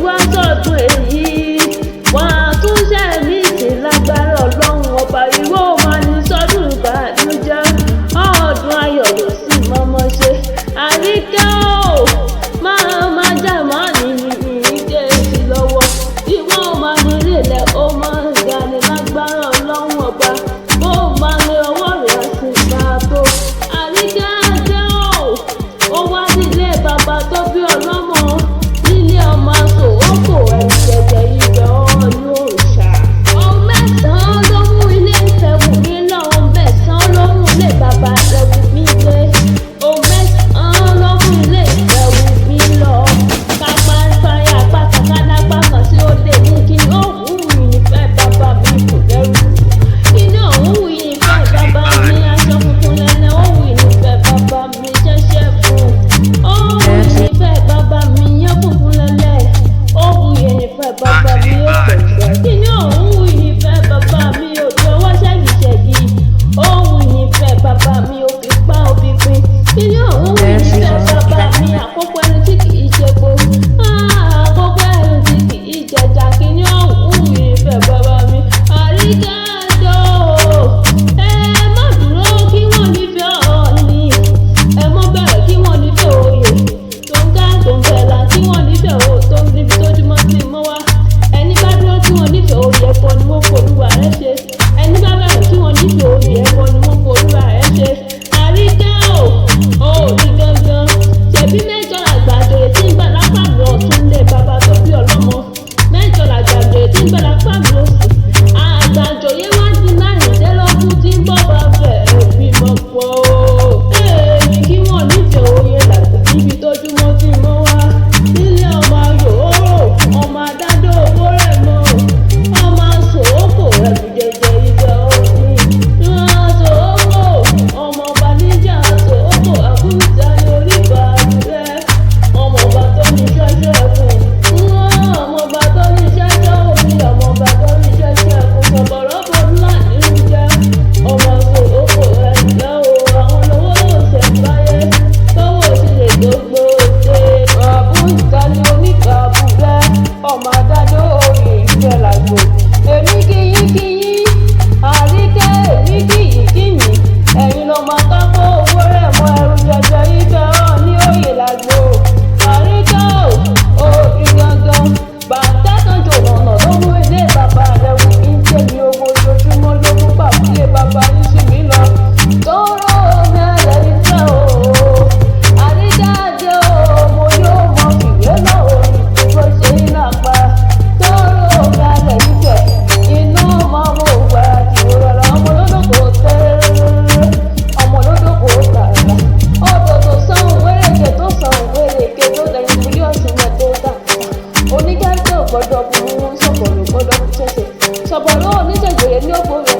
wá sọ̀tún èyí, wọ́n á tún ṣe mí sí lágbára Ọlọ́run ọba. Ìwọ máa ní sọ́dún ìbànújẹ́, ọdún ayọ̀ ló sì mọ́mọ́ ṣe. Àríkẹ́ o, máa má jà má ní ìkéjì lọ́wọ́. Ìwọ máa ní ìrẹ̀lẹ̀, ó máa ń ga ní lágbára Ọlọ́run ọba. Bó máa ní ọwọ́ rẹ̀ á sì máa tó. Àríkẹ́ adé o, ó wá nílé bàbá tó bí ọlọ́mọ. Nílé ọmọ sòwòkò ẹ̀rù jẹjẹ ibẹ̀ ọ̀ọ́nù òòṣà. Ohun mẹ́sàn-án ló mú ilé Ifẹ̀ wù mí lọ, ohun mẹ́sàn-án ló mú ilé bàbá rẹ̀ wù mí gbé. Ohun mẹ́sàn-án ló mú ilé Ifẹ̀ wù mí lọ. Kápá ń fáyà apá kan kálápá kan sí òde ní kí ni ó wù mí nífẹ̀ẹ́ bàbá mi kò lẹ́rù. Kí ni òun wù yín ìfẹ́ bàbá mi aṣọ funfun lẹ́lẹ́, ó wù yín ìfẹ́ bàbá mi ṣẹ́ṣẹ́ fún. Ó wù yín ìfẹ́ bàbá mi yán funfun lẹ́lẹ́, ó wù yín ìfẹ́ bàbá mi ó pẹ̀sẹ̀. Kí ni òun wù yín ìfẹ́ bàbá mi ò tó ọwọ́ ṣẹ́gi-ṣẹ́gi. Ó wù yín ìfẹ́ bàbá mi ò fi pa òbí pin. Kí ni òun wù yín ìfẹ́ bàbá mi àkókò ẹni tí kì í ṣe po. Àkókò ẹni tí kì í jẹja. Kí ni òun wù yín ìfẹ́ bàbá mi? Àríkẹ́ adé o, ẹ má dúró kí wọ́n nífẹ̀ẹ́ Ọọ̀ni. Ẹ má bẹ̀rẹ̀ kí wọ́n nífẹ̀ẹ́ oyè. Tòǹgà tòǹgẹ̀là kí wọ́n nífẹ̀ẹ́ o tó níbi tójúmọ́ ti mọ́ wá. Ẹni bá dúró tí wọ́n nífẹ̀ẹ́ oyè ẹ̀kọ́ ni wọ́n folúwa rẹ̀ ṣe. Ẹni bá bẹ̀rẹ̀ kí wọ́n nífẹ̀ẹ́ oyè ẹ̀kọ́ ni wọ́n folúwa rẹ̀ ṣe. Àríkẹ́ o, ò ní gangan. Ṣèbí mẹ́jọ làgbàdo tí ń gbà lápá mi ọ̀tún lé bàbá tó bí ọlọ́mọ. Mẹ́jọ làgbàdo tí ń gbà lápá mi òsì. Àgbàjòyè wá di márùndínlógún tí ń bọ̀ bá fẹ́ bímọ pọ̀ o. Èmi kí wọ́n nífẹ̀ẹ́ oyè làgbà níbi tójúmọ́ ti mọ́ wá. Nílé ọmọ ayòórò, ọmọ adádó owó rẹ̀ mọ́. Ọmọ sòókò ẹ̀rù jẹjẹ ibẹ̀ òní. Ìran sòókò, ọmọ ọba níjà sòókò àbújá ní oríba rẹ̀. Ọmọ ọba tó ní ṣẹ́ṣẹ́ ẹkùn. Ìran ọmọ ọba tó ní ṣẹ́ṣẹ́ omi, ọmọ ọba tó ní ṣẹ́ṣẹ́ ẹkùn. Sọ̀bọ̀rọ̀bọ̀ ńlá nínú jẹ́. Ọmọ sòókò ẹ̀lẹ́ o, àwọn olówó ló ṣẹ̀ báyé. Tọ́wọ́ sì lè gbogbo ṣe. Àbújá ní oníkà búrẹ́. Ọmọ adájọ́ oyè ìfẹ́ làgbò. Èmi kìyín kìyín, Àríkẹ́ èmi kìyín kìyín. Ẹ̀yin ló máa kákó owó rẹ̀ mọ́ ẹrù jẹjẹ ìfẹ́ hàn ní oyè làgbò. Àríkẹ́ o, òbí gangan. Bàtà kan jòlọ̀nà ló mú ilé bàbá rẹ̀ wù mí tèmi owó ojoojúmọ́ ló mú bàbá bàbá yín sí mi lọ. Tóró omi alẹ́ ìfẹ́ o. Àríkẹ́ adé o, mo yóò mọ fìwé lọ orin gbogbo ṣe ń lápá. Tóró omi alẹ́ ìfẹ́, inú máa mú ògbà àti ìrọ̀lá ọmọ lódòkó tẹ́rẹ́rẹ́rẹ́. Ọmọ lódòkó tààrà. Odò tó sàn wéréke tó sàn wéréke tó dẹ̀yìn bílíọ̀sì rẹ̀ tó dà. Oníkẹ́ńtẹ́ ò gbọ́dọ̀ burú, sọ̀bọ̀lọ̀ gbọ́dọ̀ ṣẹ̀ṣẹ̀. Sọ̀bọ̀lọ̀ oníṣègbè ní ògbó rẹ̀.